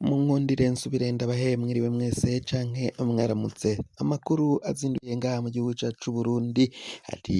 Munkundire nsubire ndabahe mwiriwe mwese canke mwaramutse. Amakuru azinduye ngaha mu gihugu cacu c'Uburundi hari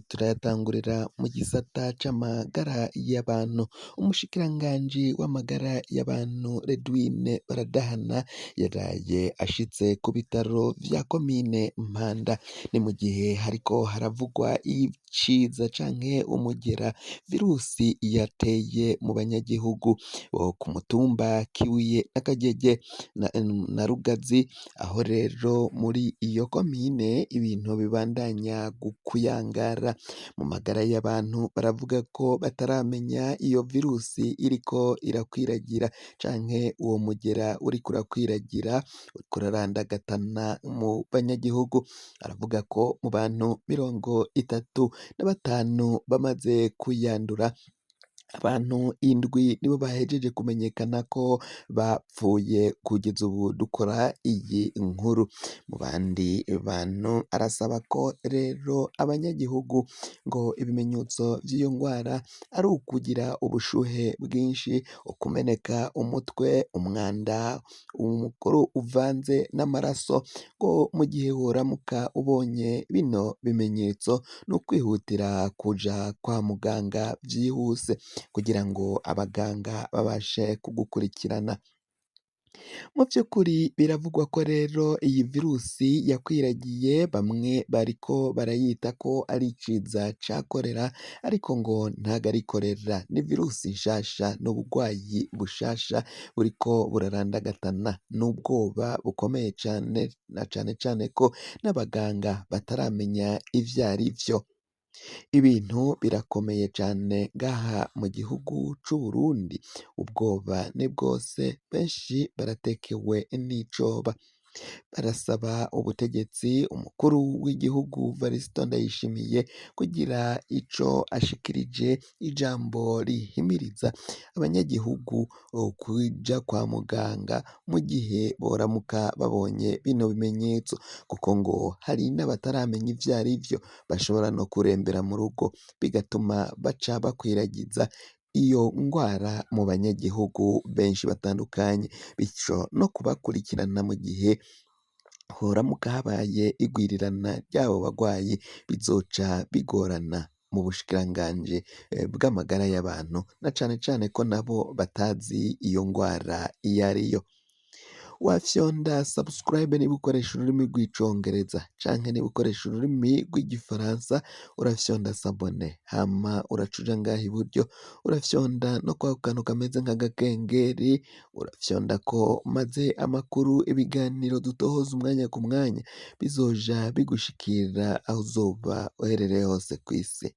turayatangurira mu gisata c'amagara y'abantu. Umushikiranganji w'amagara y'abantu Redwine Baradahana yaraye ashitse ku bitaro vya komine Mpanda. Ni mu gihe hariko haravugwa iciza canke umugera virusi yateye mu banyagihugu bo ku mutumba Kibuye na Kagege na Rugazi, aho rero muri iyo komine ibintu bibandanya kuyangara. Mu magara y'abantu baravuga ko bataramenya iyo virusi iriko irakwiragira canke uwo mugera uriko urakwiragira, uriko urarandagatana mu banyagihugu. Aravuga ko mu bantu 35 bamaze kuyandura, abantu 7 nibo bahejeje kumenyekana ko bapfuye kugeza ubu dukora iyi nkuru. Mu bandi bantu arasaba ko rero abanyagihugu ngo ibimenyetso vy'iyo ngwara ari ukugira ubushuhe bwinshi, ukumeneka umutwe, umwanda mukuru uvanze n'amaraso, ngo mu gihe woramuka ubonye bino bimenyetso n'ukwihutira kuja kwa muganga vyihuse kugira ngo abaganga babashe kugukurikirana. Mu vy'ukuri biravugwa ko rero iyi virusi yakwiragiye, bamwe bariko barayita ko ari iciza ca korera, ariko ngo ntago ari korera, ni virusi nshasha, n'ubugwayi bushasha buriko burarandagatana n'ubwoba bukomeye cane, na cane cane ko n'abaganga bataramenya ivyarivyo. Ibintu birakomeye cane ngaha mu gihugu c'Uburundi, ubwoba ni bwose, benshi baratekewe n'icoba. Barasaba ubutegetsi, umukuru w'igihugu Varisito Ndayishimiye kugira ico ashikirije, ijambo rihimiriza abanyagihugu kuja kwa muganga mu gihe boramuka babonye bino bimenyetso, kuko ngo hari n'abataramenya ivyarivyo bashobora no kurembera mu rugo, bigatuma baca bakwiragiza iyo ngwara mu banyagihugu benshi batandukanye, bityo no kubakurikirana mu gihe horamuka habaye igwirirana ry'abo bagwayi bizoca bigorana mu bushikiranganji bw'amagara y'abantu, na cane cane ko nabo batazi iyo ngwara iyo ariyo. Wafyonda subscribe niba ukoresha ururimi rw'icongereza, canke niba ukoresha ururimi rw'igifaransa urafyonda s'abonner, hama uraca uja ngaha iburyo urafyonda no kwako kantu kameze nk'agakengeri urafyondako, maze amakuru, ibiganiro dutohoza umwanya ku mwanya bizoja bigushikira aho uzoba uherereye hose kw'isi.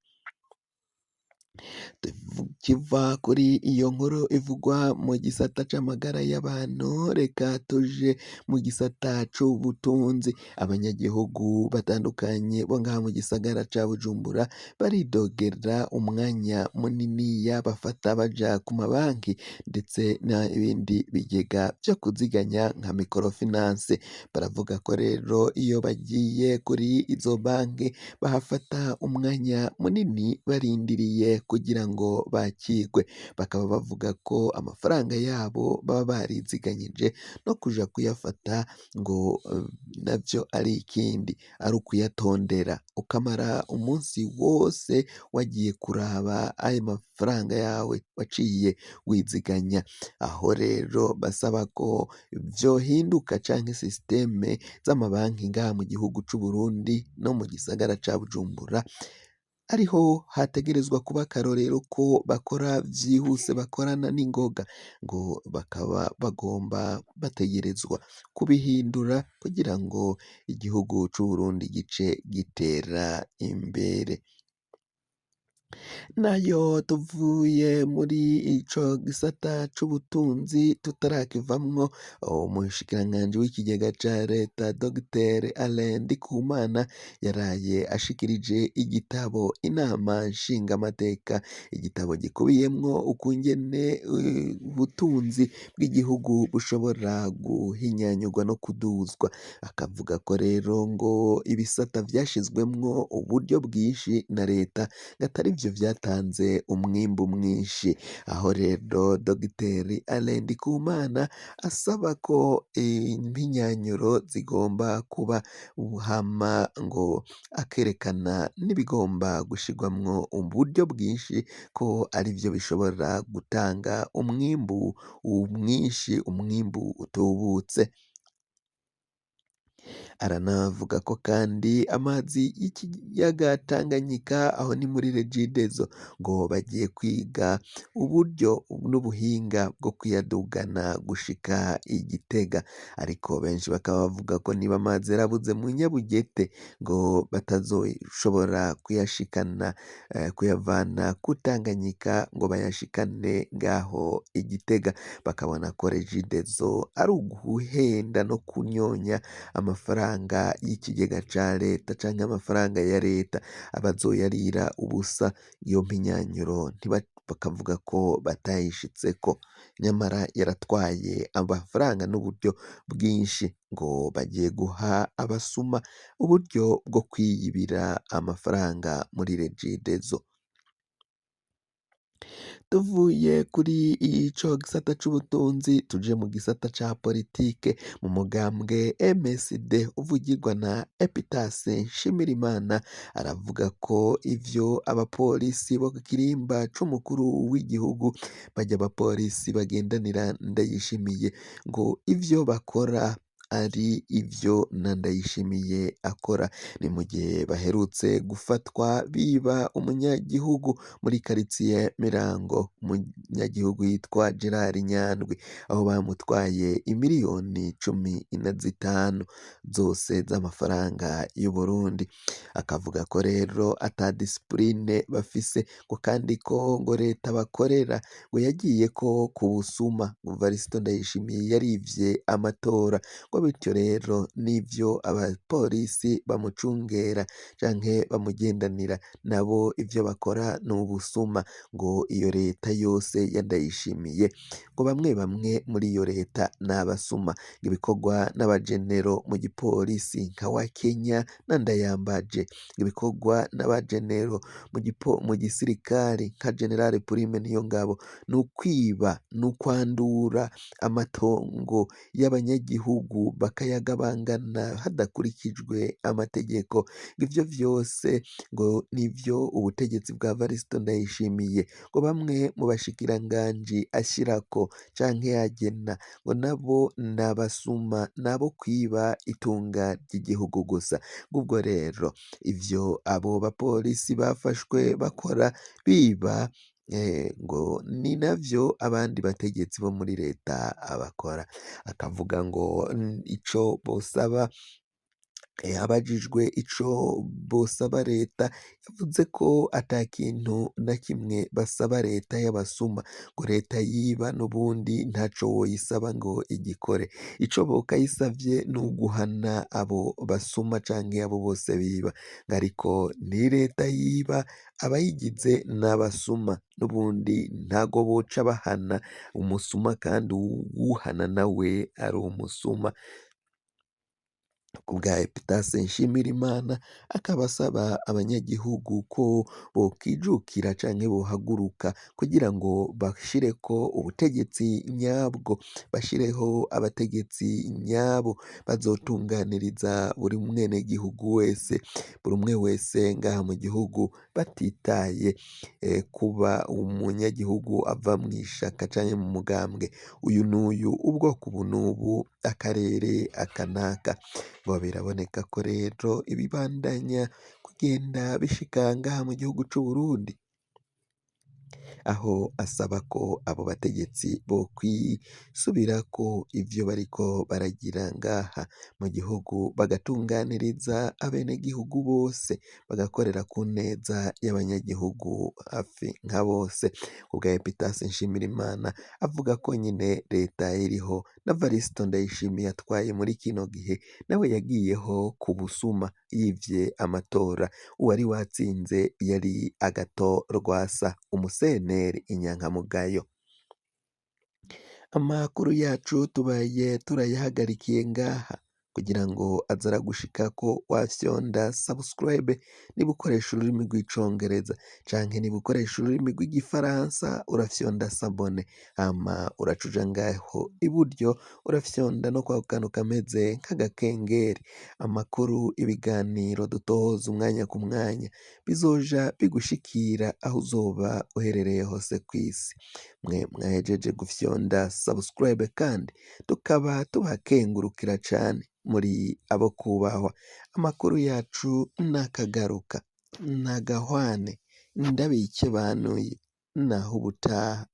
Tukiva kuri iyo nkuru ivugwa mu gisata c'amagara y'abantu, reka tuje mu gisata c'ubutunzi. Abanyagihugu batandukanye bo ngaha mu gisagara ca Bujumbura baridogera umwanya muniniya bafata baja ku mabanki ndetse n'ibindi bigega vyo kuziganya nka microfinance. Baravuga ko rero iyo bagiye kuri izo banki bahafata umwanya munini barindiriye kugira ngo bakirwe, bakaba bavuga ko amafaranga yabo baba bariziganyije no kuja kuyafata ngo navyo ari ikindi, ari ukuyatondera ukamara umunsi wose wagiye kuraba ayo mafaranga yawe waciye wiziganya. Aho rero basaba ko vyohinduka canke sisiteme z'amabanki ngaha mu gihugu c'Uburundi no mu gisagara ca Bujumbura ariho hategerezwa kuba akarorero ko bakora vyihuse, bakorana n'ingoga, ngo bakaba bagomba bategerezwa kubihindura kugira ngo igihugu c'Uburundi gice gitera imbere. Nayo tuvuye muri ico gisata c'ubutunzi tutarakivamwo, umushikiranganji w'ikigega ca leta Dogiteri Alain Ndikumana yaraye ashikirije igitabo inama nshingamateka, igitabo gikubiyemwo ukungene ubutunzi bw'igihugu bushobora guhinyanyurwa no kuduzwa. Akavuga ko rero ngo ibisata vyashizwemwo uburyo bwinshi na leta atari arivyo vyatanze umwimbu mwinshi. Aho rero Dogiteri Alain Ndikumana asaba ko impinyanyuro zigomba kuba hama ngo akerekana n'ibigomba gushirwamwo uburyo bwinshi ko arivyo bishobora gutanga umwimbu mwinshi, umwimbu utubutse. Aranavuga ko kandi amazi y'ikiyaga Tanganyika aho ni muri Regideso ngo bagiye kwiga uburyo n'ubuhinga bwo kuyadugana gushika i Gitega, ariko benshi bakaba bavuga ko niba amazi yarabuze mu Nyabugete ngo batazoshobora kuyashikana kuyavana ku Tanganyika ngo bayashikane ngaho i Gitega, bakabona ko Regideso ari uguhenda no kunyonya amafaranga y'ikigega ca leta canke amafaranga ya leta abazoyarira ubusa. Iyo mpinyanyuro bakavuga ko batayishitseko, nyamara yaratwaye amafaranga n'uburyo bwinshi, ngo bagiye guha abasuma uburyo bwo kwiyibira amafaranga muri Regideso. Tuvuye kuri ico gisata c'ubutunzi tuje mu gisata ca politike. Mu mugambwe MSD uvugirwa na Epitas Nshimirimana aravuga ko ivyo abapolisi bo ku kirimba c'umukuru w'igihugu, barya abapolisi bagendanira Ndayishimiye, ngo ivyo bakora ari ivyo na Ndayishimiye akora. Ni mu gihe baherutse gufatwa biba umunyagihugu muri karitsiye Mirango, umunyagihugu yitwa Gerard Nyandwi, aho bamutwaye imiliyoni 15 zose z'amafaranga y'Uburundi. Akavuga ko rero ata disipurine bafise, ngo kandi ko ngo leta bakorera ngo yagiye ko ku busuma, ngo Varisito Ndayishimiye yarivye amatora, ngo bityo rero n'ivyo abapolisi bamucungera canke bamugendanira nabo ivyo bakora ni ubusuma, ngo iyo leta yose ya Ndayishimiye ngo bamwe bamwe muri iyo leta ni abasuma, ibikorwa n'abagenero mu gipolisi nka wa Kenya na Ndayambaje, ibikorwa n'abagenero mu gisirikare nka General Prime Niyongabo ni ukwiba, ni ukwandura amatongo y'abanyagihugu bakayagabangana hadakurikijwe amategeko. Ivyo vyose ngo nivyo ubutegetsi bwa Varisito Ndayishimiye, ngo bamwe mu bashikiranganji ashirako canke agena ngo nabo n'abasuma, nabo kwiba itunga ry'igihugu gusa. Ubwo rero ivyo abo bapolisi bafashwe bakora biba ngo ni navyo abandi bategetsi bo muri leta bakora. Akavuga ngo ico bosaba, abajijwe ico bosaba leta, yavuze ko ata kintu na kimwe basaba leta y'abasuma, ngo leta yiba n'ubundi ntaco woyisaba ngo igikore. Ico bokayisavye ni uguhana abo basuma canke abo bose biba, ariko ni leta yiba abayigize n'abasuma n'ubundi ntago boca bahana umusuma kandi uwuhana nawe ari umusuma. Kubwa Epitase Nshimirimana akaba asaba abanyagihugu ko bokwijukira canke bohaguruka kugira ngo bashireko ubutegetsi nyabwo, bashireho abategetsi nyabo bazotunganiriza buri mwenegihugu wese, buri umwe wese ngaha mu gihugu, batitaye kuba umunyagihugu ava mw'ishaka canke mu mugambwe uyu n'uyu, ubwoko ubu n'ubu, akarere aka n'aka. Ngo biraboneka ko rero ibibandanya kugenda bishika ngaha mu gihugu c'Uburundi, aho asaba ko abo bategetsi bokwisubirako ivyo bariko baragira ngaha mu gihugu, bagatunganiriza abenegihugu bose, bagakorera ku neza y'abanyagihugu hafi nka bose. Kubwa Epitase Nshimirimana avuga ko nyine leta iriho na Varisito Ndayishimiye atwaye muri kino gihe nawe yagiyeho ku busuma yivye amatora, uwari watsinze yari Agathon Rwasa, umuseneri inyankamugayo. Amakuru yacu tubaye turayahagarikiye ngaha. Kugira ngo aze aragushikako, wafyonda subscribe niba ukoresha ururimi rw'Icongereza, canke niba ukoresha ururimi rw'Igifaransa urafyonda s'abonner. Hama uraca uja ngaho iburyo, urafyonda no kwako kantu kameze nk'agakengeri. Amakuru, ibiganiro dutohoza umwanya ku mwanya bizoja bigushikira aho uzoba uherereye hose kw'isi. Mwe mwahejeje gufyonda subscribe kandi tukaba tubakengurukira cane, muri abo kubahwa. Amakuru yacu nakagaruka nagahwane, ndabikebanuye, naho ubutaha.